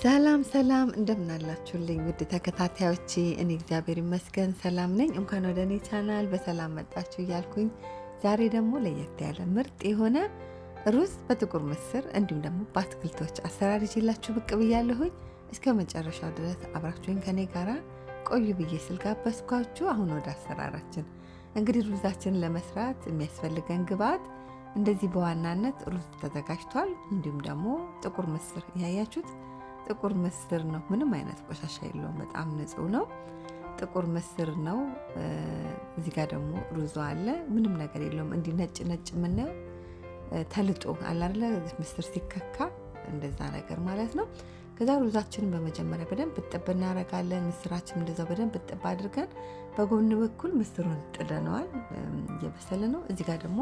ሰላም ሰላም እንደምናላችሁልኝ ውድ ተከታታዮቼ፣ እኔ እግዚአብሔር ይመስገን ሰላም ነኝ። እንኳን ወደ እኔ ቻናል በሰላም መጣችሁ እያልኩኝ ዛሬ ደግሞ ለየት ያለ ምርጥ የሆነ ሩዝ በጥቁር ምስር እንዲሁም ደግሞ በአትክልቶች አሰራር ይዤላችሁ ብቅ ብያለሁኝ። እስከ መጨረሻው ድረስ አብራችሁኝ ከኔ ጋራ ቆዩ ብዬ ስል ጋበዝኳችሁ። አሁን ወደ አሰራራችን። እንግዲህ ሩዛችንን ለመስራት የሚያስፈልገን ግብአት እንደዚህ በዋናነት ሩዝ ተዘጋጅቷል። እንዲሁም ደግሞ ጥቁር ምስር፣ ያያችሁት ጥቁር ምስር ነው። ምንም አይነት ቆሻሻ የለውም። በጣም ንጹህ ነው። ጥቁር ምስር ነው። እዚህ ጋር ደግሞ ሩዙ አለ። ምንም ነገር የለውም። እንዲህ ነጭ ነጭ የምናየው ተልጦ አለ አይደለ? ምስር ሲከካ እንደዛ ነገር ማለት ነው። ከዛ ሩዛችንን በመጀመሪያ በደንብ እጥብ እናደርጋለን። ምስራችንን እንደዛው በደንብ እጥብ አድርገን በጎን በኩል ምስሩን ጥደነዋል፣ እየበሰለ ነው። እዚህ ጋር ደግሞ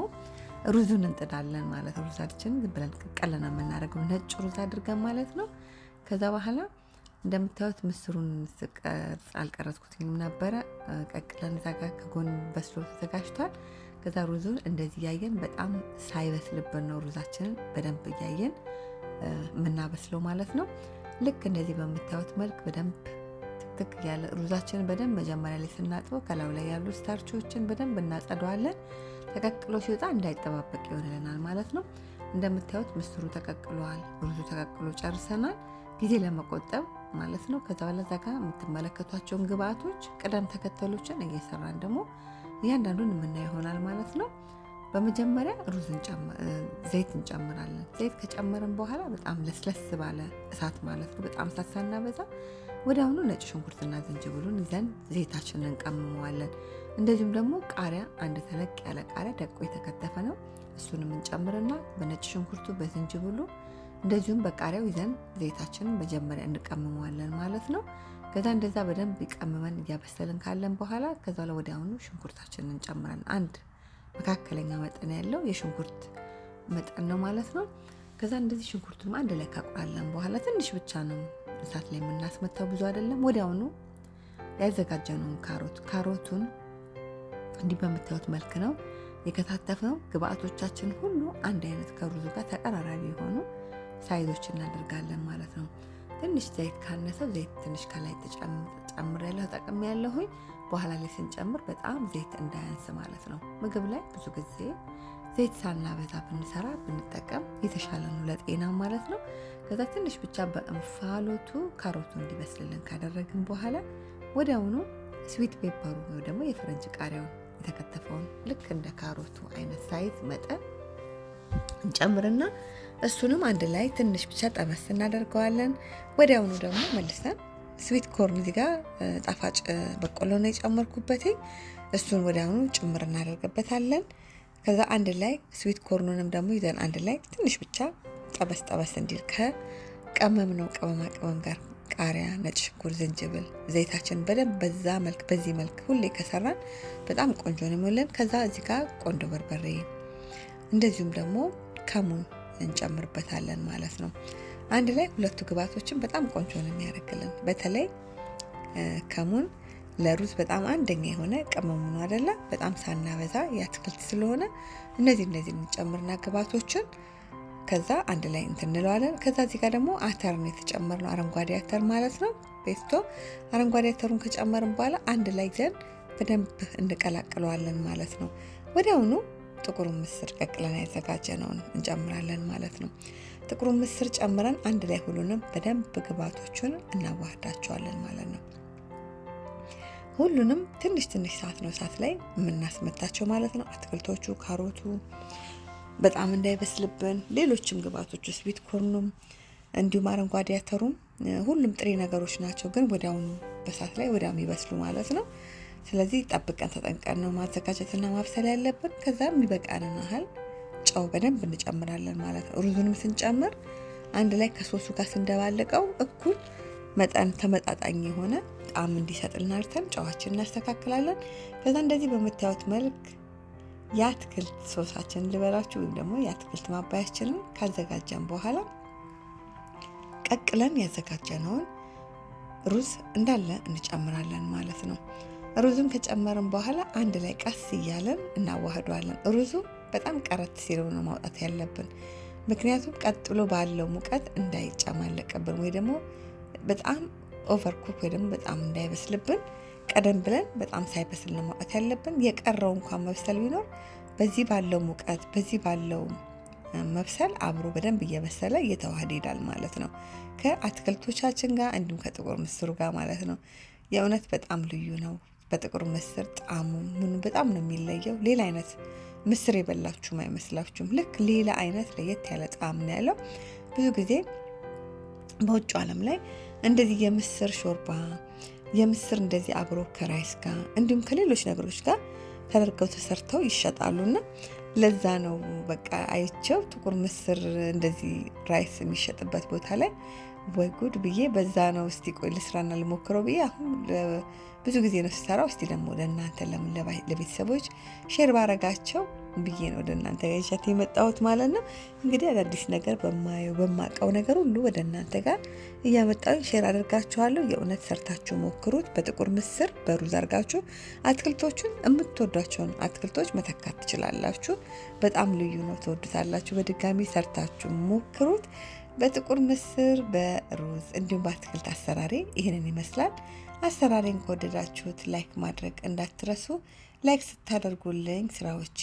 ሩዙን እንጥዳለን ማለት ነው። ሩዛችንን ዝም ብለን ቀቅለን የምናደርገው ነጭ ሩዝ አድርገን ማለት ነው። ከዛ በኋላ እንደምታዩት ምስሩን ስቀርጽ አልቀረጽኩትኝም ነበረ። ቀቅለን እዛ ጋር ከጎን በስሎ ተዘጋጅቷል። ከዛ ሩዙን እንደዚህ እያየን፣ በጣም ሳይበስልብን ነው ሩዛችንን በደንብ እያየን የምናበስለው ማለት ነው። ልክ እንደዚህ በምታዩት መልክ በደንብ ትክትክ እያለ ሩዛችንን በደንብ መጀመሪያ ላይ ስናጥበው ከላዩ ላይ ያሉ starch ኦችን በደንብ እናጸደዋለን። ተቀቅሎ ሲወጣ እንዳይጠባበቅ ይሆንልናል ማለት ነው። እንደምታዩት ምስሩ ተቀቅሏል፣ ሩዙ ተቀቅሎ ጨርሰናል። ጊዜ ለመቆጠብ ማለት ነው። ከዛ በኋላ እዛ ጋር የምትመለከቷቸውን ግብአቶች ቅደም ተከተሎችን እየሰራን ደግሞ እያንዳንዱን የምናየው ይሆናል ማለት ነው። በመጀመሪያ ሩዝን ዘይት እንጨምራለን። ዘይት ከጨመርን በኋላ በጣም ለስለስ ባለ እሳት ማለት ነው፣ በጣም እሳት ሳናበዛ ወዲያውኑ ነጭ ሽንኩርትና ዝንጅብሉን ይዘን ዘይታችንን እንቀምመዋለን። እንደዚሁም ደግሞ ቃሪያ፣ አንድ ተለቅ ያለ ቃሪያ ደቆ የተከተፈ ነው። እሱንም እንጨምርና በነጭ ሽንኩርቱ፣ በዝንጅብሉ እንደዚሁም በቃሪያው ይዘን ዘይታችንን መጀመሪያ እንቀምመዋለን ማለት ነው። ከዛ እንደዛ በደንብ ይቀምመን እያበሰልን ካለን በኋላ ከዛ ላይ ወዲያውኑ ሽንኩርታችንን እንጨምራለን። አንድ መካከለኛ መጠን ያለው የሽንኩርት መጠን ነው ማለት ነው። ከዛ እንደዚህ ሽንኩርቱንም አንድ ላይ ካቁላለን በኋላ ትንሽ ብቻ ነው እሳት ላይ የምናስመታው፣ ብዙ አይደለም። ወዲያውኑ ያዘጋጀነውን ካሮት፣ ካሮቱን እንዲህ በምታዩት መልክ ነው የከታተፍነው። ግብአቶቻችን ሁሉ አንድ አይነት ከሩዙ ጋር ተቀራራቢ የሆኑ size ኦች እናደርጋለን ማለት ነው። ትንሽ ዘይት ካነሰው ዘይት ትንሽ ከላይ ጨምር ያለሁ ጠቅም ያለሁኝ፣ በኋላ ላይ ስንጨምር በጣም ዘይት እንዳያንስ ማለት ነው። ምግብ ላይ ብዙ ጊዜ ዘይት ሳናበዛ ብንሰራ ብንጠቀም የተሻለ ነው ለጤና ማለት ነው። ከዛ ትንሽ ብቻ በእንፋሎቱ ካሮቱ እንዲበስልልን ካደረግን በኋላ ወዲያውኑ sweet pepper ኡ ወይ ደግሞ የፈረንጅ ቃሪያውን የተከተፈውን ልክ እንደ ካሮቱ አይነት size መጠን እንጨምርና እሱንም አንድ ላይ ትንሽ ብቻ ጠበስ እናደርገዋለን። ወዲያውኑ ደግሞ መልሰን sweet corn፣ እዚህ ጋር ጣፋጭ በቆሎ ነው የጨመርኩበት። እሱን ወዲያውኑ ጭምር እናደርግበታለን። ከዛ አንድ ላይ sweet corn ኑንም ደግሞ ይዘን አንድ ላይ ትንሽ ብቻ ጠበስ ጠበስ እንዲል ከቀመም ነው ቅመማ ቅመም ጋር ቃሪያ፣ ነጭ ሽንኩርት፣ ዝንጅብል፣ ዘይታችን በደንብ በዛ መልክ በዚህ መልክ ሁሌ ከሰራን በጣም ቆንጆ ነው የሚሆንልን። ከዛ እዚህ ጋር ቆንዶ በርበሬ እንደዚሁም ደግሞ ከሙን እንጨምርበታለን ማለት ነው። አንድ ላይ ሁለቱ ግብአቶችን በጣም ቆንጆ ነው የሚያደርግልን። በተለይ ከሙን ለሩዝ በጣም አንደኛ የሆነ ቅመሙ ነው አይደለ? በጣም ሳናበዛ የአትክልት ስለሆነ እነዚህ እንጨምርና ግብአቶችን ከዛ አንድ ላይ እንትን እንለዋለን። ከዛ እዚህ ጋር ደግሞ አተር ነው የተጨመርነው፣ አረንጓዴ አተር ማለት ነው። ቤስቶ አረንጓዴ አተሩን ከጨመርን በኋላ አንድ ላይ ይዘን በደንብ እንቀላቅለዋለን ማለት ነው። ወዲያውኑ ጥቁር ምስር ቀቅለን ያዘጋጀነውን እንጨምራለን ማለት ነው። ጥቁር ምስር ጨምረን አንድ ላይ ሁሉንም በደንብ ግብአቶቹን እናዋህዳቸዋለን ማለት ነው። ሁሉንም ትንሽ ትንሽ ሰዓት ነው እሳት ላይ የምናስመታቸው ማለት ነው። አትክልቶቹ፣ ካሮቱ በጣም እንዳይበስልብን፣ ሌሎችም ግብአቶቹ sweet corn ኑም እንዲሁም አረንጓዴ አተሩም ሁሉም ጥሬ ነገሮች ናቸው፣ ግን ወዲያውኑ በእሳት ላይ ወዲያው የሚበስሉ ማለት ነው። ስለዚህ ጠብቀን ተጠንቀን ነው ማዘጋጀትና ማብሰል ያለብን። ከዛ የሚበቃንን ያህል ጨው በደንብ እንጨምራለን ማለት ነው። ሩዙንም ስንጨምር አንድ ላይ ከሶሱ ጋር ስንደባልቀው እኩል መጠን ተመጣጣኝ የሆነ ጣዕም እንዲሰጥልን አርተን ጨዋችን እናስተካክላለን። ከዛ እንደዚህ በምታዩት መልክ የአትክልት ሶሳችንን ልበላችሁ ወይም ደግሞ የአትክልት ማባያችንን ካዘጋጀን በኋላ ቀቅለን ያዘጋጀነውን ሩዝ እንዳለ እንጨምራለን ማለት ነው። ሩዙን ከጨመርን በኋላ አንድ ላይ ቀስ እያለን እናዋህደዋለን። ሩዙ በጣም ቀረት ሲለው ነው ማውጣት ያለብን። ምክንያቱም ቀጥሎ ባለው ሙቀት እንዳይጨማለቅብን ወይ ደግሞ በጣም overcook ወይ ደግሞ በጣም እንዳይበስልብን ቀደም ብለን በጣም ሳይበስል ነው ማውጣት ያለብን። የቀረው እንኳን መብሰል ቢኖር በዚህ ባለው ሙቀት በዚህ ባለው መብሰል አብሮ በደንብ እየበሰለ እየተዋሃደ ይሄዳል ማለት ነው፣ ከአትክልቶቻችን ጋር እንዲሁም ከጥቁር ምስሩ ጋር ማለት ነው። የእውነት በጣም ልዩ ነው። በጥቁር ምስር ጣዕሙ ምኑ በጣም ነው የሚለየው። ሌላ አይነት ምስር የበላችሁም አይመስላችሁም። ልክ ሌላ አይነት ለየት ያለ ጣዕም ነው ያለው። ብዙ ጊዜ በውጭ ዓለም ላይ እንደዚህ የምስር ሾርባ፣ የምስር እንደዚህ አብሮ ከ rice ጋር እንዲሁም ከሌሎች ነገሮች ጋር ተደርገው ተሰርተው ይሸጣሉና ለዛ ነው በቃ አይቼው ጥቁር ምስር እንደዚህ rice የሚሸጥበት ቦታ ላይ ወይ ጉድ ብዬ በዛ ነው እስቲ ቆይ ልስራና ልሞክረው ብዬ አሁን ብዙ ጊዜ ነው ስሰራው። እስቲ ደግሞ ለእናንተ ለምን ለቤተሰቦች share ባረጋቸው ብዬ ነው ወደ እናንተ ጋር ይዣት የመጣሁት ማለት ነው። እንግዲህ አዳዲስ ነገር በማየው በማቀው ነገር ሁሉ ወደ እናንተ ጋር እያመጣሁ share አደርጋችኋለሁ። የእውነት ሰርታችሁ ሞክሩት። በጥቁር ምስር በሩዝ አድርጋችሁ አትክልቶቹን የምትወዷቸውን አትክልቶች መተካት ትችላላችሁ። በጣም ልዩ ነው፣ ትወዱታላችሁ። በድጋሚ ሰርታችሁ ሞክሩት። በጥቁር ምስር በሩዝ እንዲሁም በአትክልት አሰራሬ ይህንን ይመስላል። አሰራሬን ከወደዳችሁት like ማድረግ እንዳትረሱ። like ስታደርጉልኝ ስራዎቼ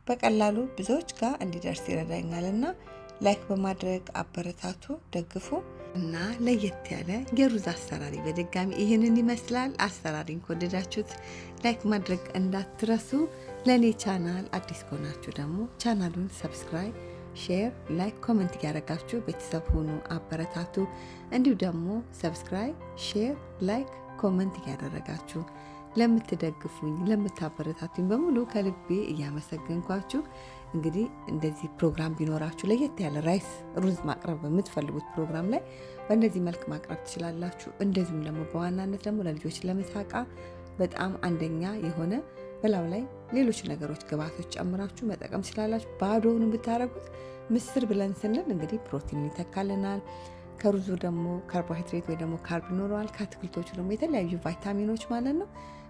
በቀላሉ ብዙዎች ጋር እንዲደርስ ይረዳኛልና like በማድረግ አበረታቱ፣ ደግፉ እና ለየት ያለ የሩዝ አሰራሪ በድጋሚ ይህንን ይመስላል። አሰራሪን ከወደዳችሁት like ማድረግ እንዳትረሱ። ለእኔ ቻናል አዲስ ከሆናችሁ ደግሞ ቻናሉን subscribe፣ share፣ like፣ comment እያደረጋችሁ ቤተሰብ ሁኑ፣ አበረታቱ። እንዲሁ ደግሞ subscribe፣ share፣ like፣ comment እያደረጋችሁ ለምትደግፉኝ ለምታበረታቱኝ በሙሉ ከልቤ እያመሰገንኳችሁ፣ እንግዲህ እንደዚህ ፕሮግራም ቢኖራችሁ ለየት ያለ rice ሩዝ ማቅረብ በምትፈልጉት ፕሮግራም ላይ በእንደዚህ መልክ ማቅረብ ትችላላችሁ። እንደዚሁም ደግሞ በዋናነት ደግሞ ለልጆች ለምሳቃ በጣም አንደኛ የሆነ በላዩ ላይ ሌሎች ነገሮች ግብአቶች ጨምራችሁ መጠቀም ትችላላችሁ። ባዶውን ብታደርጉት ምስር ብለን ስንል እንግዲህ ፕሮቲን ይተካልናል። ከሩዙ ደግሞ ካርቦሃይድሬት ወይ ደግሞ carb ይኖረዋል። ከአትክልቶቹ ደግሞ የተለያዩ ቫይታሚኖች ማለት ነው።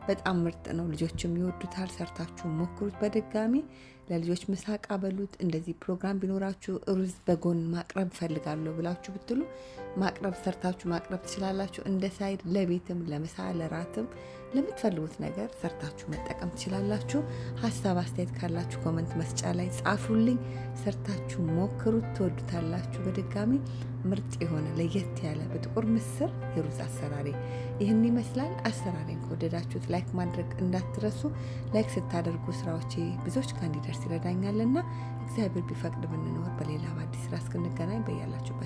በጣም ምርጥ ነው። ልጆችም ይወዱታል። ሰርታችሁ ሞክሩት። በድጋሚ ለልጆች ምሳቃ በሉት። እንደዚህ ፕሮግራም ቢኖራችሁ ሩዝ በጎን ማቅረብ እፈልጋለሁ ብላችሁ ብትሉ ማቅረብ ሰርታችሁ ማቅረብ ትችላላችሁ። እንደ side ለቤትም፣ ለምሳ፣ ለራትም ለምትፈልጉት ነገር ሰርታችሁ መጠቀም ትችላላችሁ። ሀሳብ አስተያየት ካላችሁ comment መስጫ ላይ ጻፉልኝ። ሰርታችሁ ሞክሩት፣ ትወዱታላችሁ። በድጋሚ ምርጥ የሆነ ለየት ያለ በጥቁር ምስር የሩዝ አሰራሬ ይህን ይመስላል። አሰራሬን ከወደዳችሁት like ማድረግ እንዳትረሱ። like ስታደርጉ ስራዎቼ ብዙዎች ጋር እንዲደርስ ይረዳኛልና እግዚአብሔር ቢፈቅድ ብንኖር በሌላ በአዲስ ስራ እስክንገናኝ በያላችሁበት